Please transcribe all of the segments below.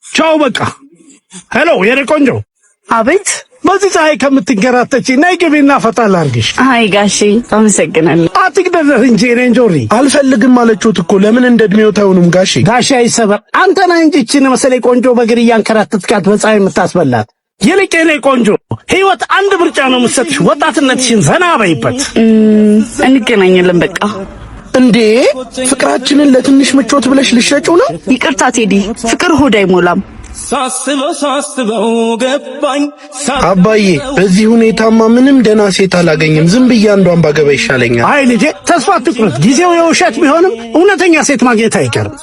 ቻው በቃ። Hello የኔ ቆንጆ። አቤት። በዚህ ፀሐይ ከምትንከራተቺ ነይ ግቢና ፈታ ላድርግሽ። አይ ጋሼ፣ አመሰግናለሁ። አትግደርደር እንጂ የኔ እንጆሪ። አልፈልግም አለችሁት እኮ። ለምን እንደ እድሜው አይሆኑም ጋሼ? ጋሼ አይሰበር። አንተ ነህ እንጂ ይህችን መሰለኝ ቆንጆ በእግር እያንከራተትካት በፀሐይ የምታስበላት። ይልቅ የኔ ቆንጆ፣ ህይወት አንድ ምርጫ ነው የምትሰጥሽ። ወጣትነትሽን ዘና በይበት። እንገናኛለን በቃ። እንዴ፣ ፍቅራችንን ለትንሽ ምቾት ብለሽ ልሸጪው ነው? ይቅርታ ቴዲ፣ ፍቅር ሆድ አይሞላም። ሳስበው ሳስበው ገባኝ። አባዬ፣ በዚህ ሁኔታማ ምንም ደህና ሴት አላገኝም። ዝም ብዬ አንዷን ባገባ ይሻለኛል። አይ ልጄ፣ ተስፋ አትቁረጥ። ጊዜው የውሸት ቢሆንም እውነተኛ ሴት ማግኘት አይቀርም።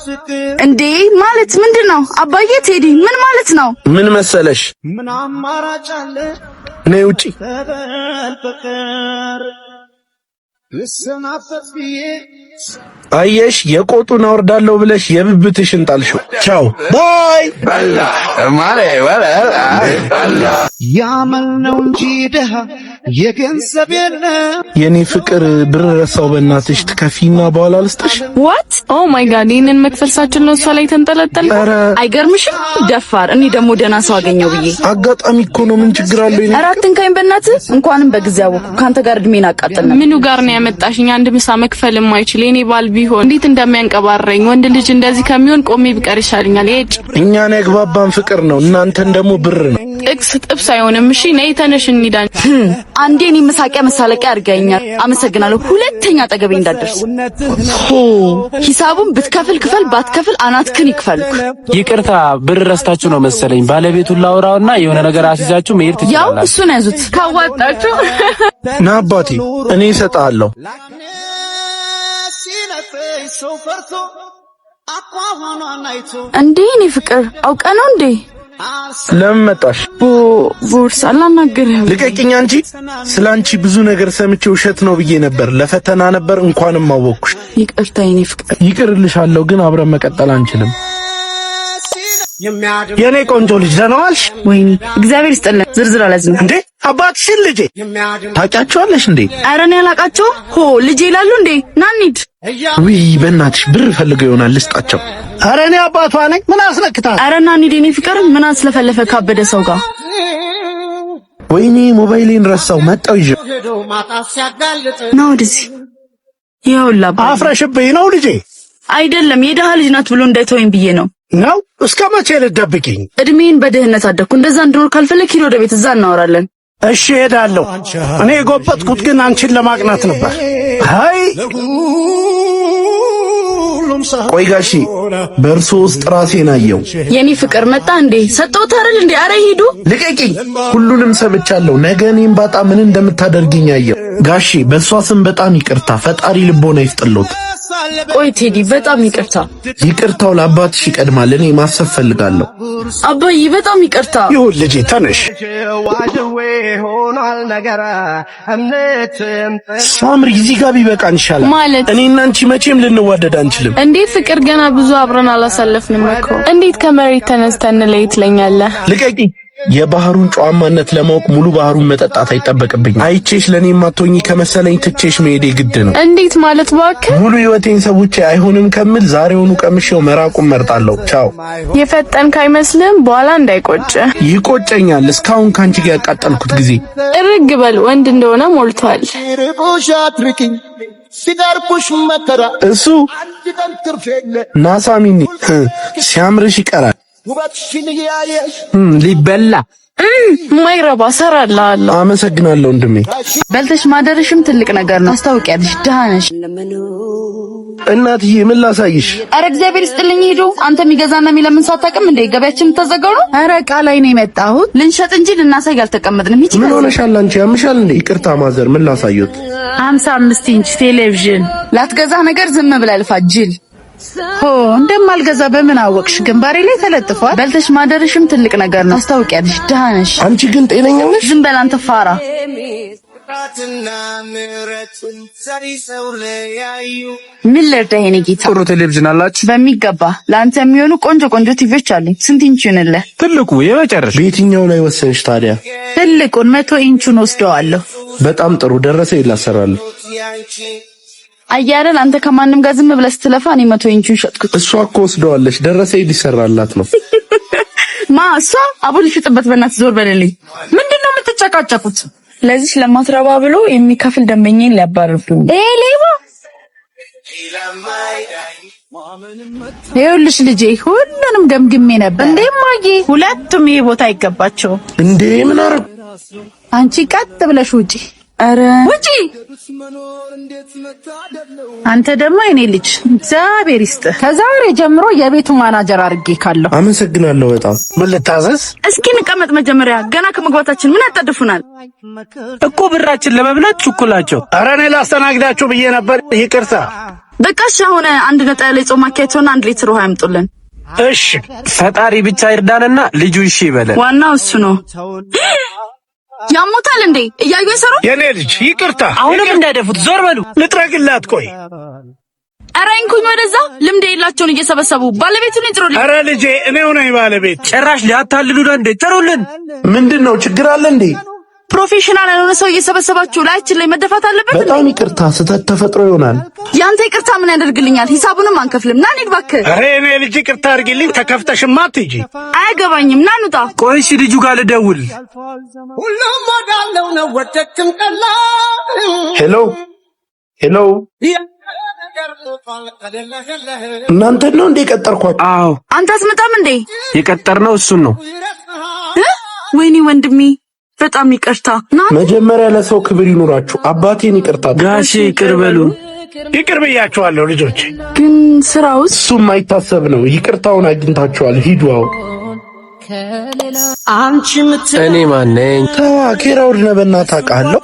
እንዴ፣ ማለት ምንድን ነው አባዬ? ቴዲ፣ ምን ማለት ነው? ምን መሰለሽ፣ ነይ ውጪ። አየሽ፣ የቆጡን አወርዳለሁ ብለሽ የብብትሽን ጣልሽው። ቻው bye። ያመል ነው እንጂ ደሃ የገንዘብ የለም። የኔ ፍቅር፣ ብር ረሳው። በእናትሽ ትከፊና በኋላ ልስጥሽ። What? Oh my God! ይህንን መክፈል ሳችል ነው እሷ ላይ ተንጠለጠል። ኧረ። አይገርምሽም? ደፋር። እኔ ደግሞ ደህና ሰው አገኘው ብዬ። አጋጣሚ እኮ ነው። ምን ችግር አለው? የኔ ኧረ አትንካኝ በእናትህ። እንኳንም በጊዜ አወኩ። ካንተ ጋር እድሜን አቃጥል ነበር። ምኑ ጋር ነው ያመጣሽኝ? አንድ ምሳ መክፈል የማይችል የኔ ባል ቢሆን እንዴት እንደሚያንቀባረኝ። ወንድ ልጅ እንደዚህ ከሚሆን ቆሜ ብቀር ይሻለኛል። የጭ እኛን ያግባባን ፍቅር ነው፣ እናንተን ደግሞ ብር ነው። ጥቅስ ጥብስ አይሆንም። እሺ ነይ ተነሽ እንሂዳ። አንዴ እኔ መሳቂያ መሳለቂያ አድርገኸኛል። አመሰግናለሁ። ሁለተኛ አጠገቤ እንዳትደርስ። ሆ። ሂሳቡን ብትከፍል ክፈል፣ ባትከፍል አናትክን ይክፈልክ። ይቅርታ፣ ብር ረስታችሁ ነው መሰለኝ። ባለቤቱን ላውራውና የሆነ ነገር አስይዛችሁ መሄድ ያው ትችላላችሁ። እሱን ያዙት። ካዋጣችሁ። ና አባቴ፣ እኔ እሰጥሃለሁ። ሰው ፈርቶ አቋሟኗን አይቶ። እንዴ እኔ ፍቅር፣ አውቀ ነው እንዴ? ለምን መጣሽ? ቦርሳ፣ አላናግርህም። ልቀቂኝ አንቺ። ስለ አንቺ ብዙ ነገር ሰምቼ ውሸት ነው ብዬ ነበር። ለፈተና ነበር። እንኳንም አወቅኩሽ። ይቅርታ የኔ ፍቅር። ይቅርልሻለሁ፣ ግን አብረን መቀጠል አንችልም። የኔ ቆንጆ ልጅ፣ ደህና ዋልሽ? ወይኔ፣ እግዚአብሔር ይስጥልን። ዝርዝር አላዝንም። እንዴ፣ አባትሽን ልጄ። ታውቂያቸዋለሽ እንዴ? ኧረ እኔ አላውቃቸውም። ሆ፣ ልጄ ይላሉ እንዴ? ና እንሂድ። ውይ በእናትሽ፣ ብር ፈልገው ይሆናል፣ ልስጣቸው። ኧረ እኔ አባቷ ነኝ። ምን አስነክታል? ኧረ ና እንሂድ የኔ ፍቅር። ምን አስለፈለፈ ካበደ ሰው ጋር? ወይኔ፣ ሞባይሌን ረሳው። መጣው ይዤ። ና ወደዚህ። ይኸውልህ አባዬ። አፍረሽብኝ ነው ልጄ? አይደለም፣ የድሃ ልጅ ናት ብሎ እንዳይተወኝ ብዬ ነው። ነው? እስከ መቼ ልትደብቂኝ? እድሜን በድህነት አደግኩ። እንደዛ እንድኖር ካልፈለግ ሂድ ወደ ቤት፣ እዛ እናወራለን። እሺ እሄዳለሁ። እኔ የጎበጥኩት ግን አንቺን ለማቅናት ነበር። አይ። ቆይ ጋሺ፣ በእርሶ ውስጥ ራሴን አየው። የኔ ፍቅር፣ መጣ እንዴ? ሰጠሁት አይደል እንዴ? አረ ሂዱ። ልቀቂኝ! ሁሉንም ሰምቻለሁ። ነገ እኔም ባጣ ምን እንደምታደርጊኝ አየው። ጋሺ፣ በእሷ ስም በጣም ይቅርታ። ፈጣሪ ልቦና ይስጥሎት። ቆይ ቴዲ፣ በጣም ይቅርታ። ይቅርታው ለአባትሽ ይቀድማል። እኔ ማሰብ ፈልጋለሁ። አባዬ፣ በጣም ይቅርታ። ይሁን ልጄ፣ ተነሽ። ሆኗል ነገር እምነትም ሳምሪ፣ እዚህ ጋር ቢበቃን ይሻላል። ማለት? እኔና አንቺ መቼም ልንዋደድ አንችልም። እንዴ ፍቅር፣ ገና ብዙ አብረን አላሳለፍንም እኮ። እንዴት ከመሬት ተነስተን እንለይ ትለኛለህ? ልቀቂ! የባህሩን ጨዋማነት ለማወቅ ሙሉ ባህሩን መጠጣት አይጠበቅብኝም። አይቼሽ ለእኔ የማትሆኚ ከመሰለኝ ትቼሽ መሄዴ ግድ ነው። እንዴት ማለት እባክህ? ሙሉ ህይወቴን ሰውቼ አይሆንም ከምል ዛሬውኑ ቀምሼው መራቁን መርጣለሁ። ቻው። የፈጠንክ አይመስልም? በኋላ እንዳይቆጭ። ይቆጨኛል እስካሁን ካንቺ ጋር ያቃጠልኩት ጊዜ። እርግ በል፣ ወንድ እንደሆነ ሞልቷል። ሲርቁሽ አትርቂኝ፣ ሲደርቡሽ መከራ እሱ አንድ ቀን ትርፍ የለ። ናሳሚኒ ሲያምርሽ ይቀራል። ውበትሽን እያየሽ ሊበላ። ማይረባ፣ ሰራልሃለሁ። አመሰግናለሁ ወንድሜ። በልተሽ ማደርሽም ትልቅ ነገር ነው። ታስታውቂያለሽ፣ ድሃ ነሽ። እናትዬ፣ ምን ላሳይሽ? አረ እግዚአብሔር ይስጥልኝ። ሄዶ አንተ የሚገዛና የሚለምን ሰው አታውቅም እንዴ? ገበያችን ተዘጋው ነው። ኧረ ዕቃ ላይ ነው የመጣሁት። ልንሸጥ እንጂ ልናሳይ አልተቀመጥንም። ሂጂ። ምን ከዚህ። ሆነሻል አንቺ? ያምሻል እንዴ? ይቅርታ mother፣ ምን ላሳዩት? 55 ኢንች ቴሌቪዥን። ላትገዛ ነገር ዝም ብላ ልፋ ጅል። ሆ፣ እንደማልገዛ በምን አወቅሽ? ግንባሬ ላይ ተለጥፏል። በልተሽ ማደርሽም ትልቅ ነገር ነው። ታስታውቂያለሽ፣ ድሃ ነሽ። አንቺ ግን ጤነኛ ነሽ? ዝም በል አንተ ፋራ። ጣትና ምሕረቱን ሰው ለያዩ። ምን ልርዳህ የኔ ጌታ? ጥሩ ቴሌቪዥን አላችሁ? በሚገባ፣ ለአንተ የሚሆኑ ቆንጆ ቆንጆ ቲቪዎች አሉኝ። ስንት ኢንች ይሁንልህ? ትልቁ የመጨረሻ። በየትኛው ላይ ወሰንሽ ታዲያ? ትልቁን 100 ኢንቹን ወስደዋለሁ። በጣም ጥሩ፣ ደረሰ ይላሰራል። ያንቺ አያለን አንተ ከማንም ጋር ዝም ብለህ ስትለፋ እኔ 100 ኢንቹን ሸጥኩት። እሷ እኮ ወስደዋለች። ደረሰኝ ሊሰራላት ነው። ማ እሷ? አቦ ልሽጥበት፣ በእናትህ ዞር በልልኝ። ምንድን ነው የምትጨቃጨቁት? ለዚች ለማትረባ ብሎ የሚከፍል ደንበኛን ሊያባርርብኝ። ይሄ ሌባ። ይኸውልሽ ልጄ፣ ሁሉንም ገምግሜ ነበር። እንዴ እማዬ፣ ሁለቱም ይሄ ቦታ አይገባቸውም። እንዴ፣ ምን አረግ? አንቺ ቀጥ ብለሽ ውጪ። ኧረ ውጪ። አንተ ደግሞ የኔ ልጅ እግዚአብሔር ይስጥህ። ከዛሬ ጀምሮ የቤቱ ማናጀር አድርጌ ካለሁ። አመሰግናለሁ በጣም። ምን ልታዘዝ? እስኪ እንቀመጥ መጀመሪያ። ገና ከመግባታችን ምን ያጣድፉናል? እኮ ብራችን ለመብላት ችኩላቸው። ኧረ እኔ ላስተናግዳችሁ ብዬ ነበር። ይቅርታ። በቃ እሺ፣ አሁን አንድ ነጣ ያለ የጾም ማኪያቶና 1 ሊትር ውሃ ያምጡልን። እሺ። ፈጣሪ ብቻ ይርዳንና ልጁ እሺ ይበለን። ዋናው እሱ ነው። ያሞታል እንዴ? እያዩ የሰሩ የኔ ልጅ ይቅርታ። አሁንም እንዳይደፉት፣ ዞር በሉ። ልጥረግላት። ቆይ። ኧረ እንኩኝ ወደዛ። ልምድ የሌላቸውን እየሰበሰቡ ባለቤቱን ይጥሩልኝ። ኧረ ልጄ፣ እኔው ነኝ ባለቤት። ጭራሽ ሊያታልሉን እንዴ? ጥሩልን። ምንድን ነው፣ ችግር አለ እንዴ? Professional ያልሆነ ሰው እየሰበሰባችሁ ላያችን ላይ መደፋት አለበት እንዴ? በጣም ይቅርታ፣ ስህተት ተፈጥሮ ይሆናል። ያንተ ይቅርታ ምን ያደርግልኛል? ሂሳቡንም አንከፍልም። ና እንሂድ እባክህ። ኧረ የኔ ልጅ፣ ይቅርታ አድርጊልኝ። ተከፍተሽማ አትሂጂ። አያገባኝም። ና እንውጣ። ቆይ እሺ፣ ልጁ ጋር ልደውል። ሁሉም ወዳለው ነው ወደድክም ጠላ። Hello hello፣ እናንተን ነው እንዴ የቀጠርኳችሁ? አዎ። አንተ አትመጣም እንዴ? የቀጠርነው እሱን ነው። እ? ወይኔ ወንድሜ፣ በጣም ይቅርታ። ና። መጀመሪያ ለሰው ክብር ይኑራችሁ። አባቴን ይቅርታ። ጋሼ፣ ይቅር በሉ። ይቅር ብያችኋለሁ ልጆች። ግን ስራውስ? እሱ የማይታሰብ ነው። ይቅርታውን አግኝታችኋል። ሂዱ አሁን። እኔ ማነኝ? ተዋ፣ ኬራውድ ነህ፣ በእናትህ አውቃለሁ።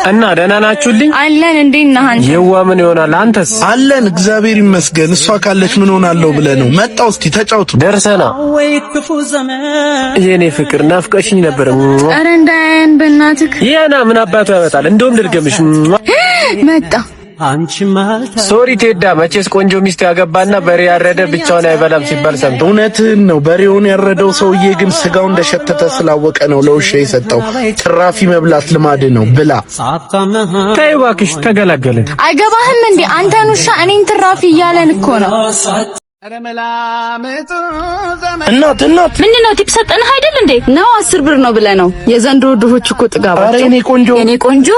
እና ደህና ናችሁልኝ? አለን። እንዴት ነህ አንተ? የዋ ምን ይሆናል? አንተስ? አለን፣ እግዚአብሔር ይመስገን። እሷ ካለች ምን ሆናለሁ ብለህ ነው? መጣው። እስቲ ተጫውቱ። ደርሰና የኔ ፍቅር፣ ናፍቀሽኝ ነበር። ኧረ እንዳያየን በእናትህ። ይሄና ምን አባቱ ያመጣል? እንደውም ልድገምሽ። መጣ። Sorry ቴዳ፣ መቼስ ቆንጆ ሚስት ያገባና በሬ ያረደ ብቻውን አይበላም ሲባል ሰምቶ። እውነትህን ነው። በሬውን ያረደው ሰውዬ ግን ስጋው እንደሸተተ ስላወቀ ነው ለውሻ የሰጠው። ትራፊ መብላት ልማድ ነው። ብላ። ተይ እባክሽ፣ ተገላገልን። አይገባህም እንዴ? አንተን ውሻ እኔን ትራፊ እያለን እኮ ነው። እናት እናት፣ ምንድን ነው፣ tip ሰጠንህ አይደል እንዴ? ነው 10 ብር ነው ብለህ ነው? የዘንድሮ ድሆች እኮ ኧረ ጥጋባቸው። የኔ ቆንጆ። የኔ ቆንጆ።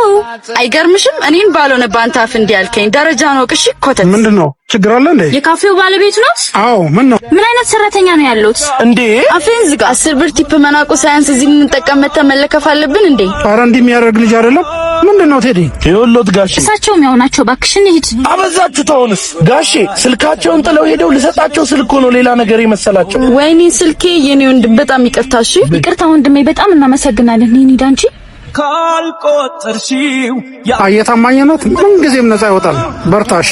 አይገርምሽም? እኔን ባልሆነ በአንተ አፍ እንዲህ ያልከኝ ደረጃ ነው። ቅሺ ኮተት። ምንድን ነው፣ ችግር አለ እንዴ? የካፌው ባለቤቱ ነው? አዎ፣ ምን ነው? ምን አይነት ሰራተኛ ነው ያሉት? እንዴ! አፍህን ዝጋ። 10 ብር tip መናቁ ሳያንስ እዚህ የምንጠቀም መተን መለከፍ አለብን እንዴ? ኧረ እንዲህ የሚያደርግ ልጅ አይደለም። ምንድን ነው ቴዲ? ይኸውልዎት ጋሼ። እሳቸውም ያው ናቸው። እባክሽን ሂድ። አበዛችሁት። አሁንስ ጋሼ ስልካቸውን ጥለው ሄደው ልሰጣቸው ስልክ ሆኖ ሌላ ነገር የመሰላቸው። ወይኔ ስልኬ! የኔ ወንድም፣ በጣም ይቅርታ። እሺ። ይቅርታ ወንድሜ፣ በጣም እናመሰግናለን። እንሂድ አንቺ። ካልቆጠርሽው የታማኝነት ምን ጊዜም ነፃ ይወጣል። በርታ እሺ።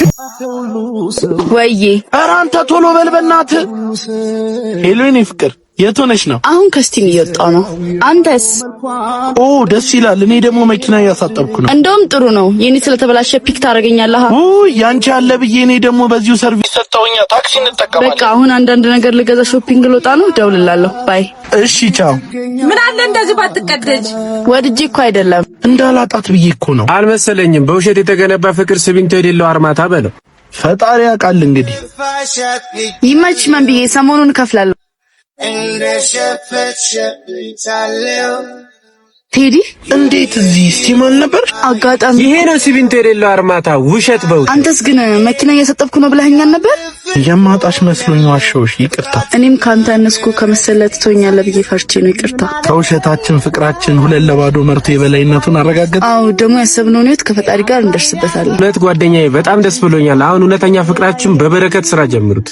ወይዬ። ኧረ አንተ ቶሎ በል በእናትህ። Hello የኔ ፍቅር፣ የት ሆነሽ ነው? አሁን ከ steam እየወጣሁ ነው። አንተስ? ኦ፣ ደስ ይላል። እኔ ደግሞ መኪና እያሳጠብኩ ነው። እንደውም ጥሩ ነው። የኔ ስለተበላሸ pick ታደርገኛለህ። ውይ፣ ያንቺ አለ ብዬ እኔ ደግሞ በዚሁ service ሰጠውኛ ታክሲ እንጠቀማለን። በቃ አሁን አንዳንድ ነገር ልገዛ shopping ልወጣ ነው። እደውልልሃለሁ። Bye። እሺ ቻው። ምን አለ እንደዚህ ባትቀደጅ። ወድጄ እኮ አይደለም። እንዳላጣት ብዬ እኮ ነው። አልመሰለኝም። በውሸት የተገነባ ፍቅር ሲሚንቶ የሌለው አርማታ በለው። ፈጣሪ ያውቃል እንግዲህ። ይመችሽ መንብዬ፣ ሰሞኑን እከፍላለሁ። እንደ ሸፈት ሸፍታለው። ቴዲ። እንዴት እዚህ steam አልነበር? አጋጣሚ። ይሄ ነው ሲሚንቶ የሌለው አርማታ፣ ውሸት በውሸት። አንተስ ግን መኪና እያሳጠብኩ ነው ብለኸኛል ነበር። የማጣሽ መስሎኝ ዋሸሁሽ። ይቅርታ። እኔም ከአንተ ያነስኩ ከመሰለ ትቶኛለህ ብዬ ፈርቼ ነው። ይቅርታ። ከውሸታችን ፍቅራችን 2-0 መርቶ የበላይነቱን አረጋገጠ። አዎ፣ ደግሞ ያሰብነውን ህይወት ከፈጣሪ ጋር እንደርስበታለን። እውነት ጓደኛዬ፣ በጣም ደስ ብሎኛል። አሁን እውነተኛ ፍቅራችን በበረከት ስራ ጀምሩት።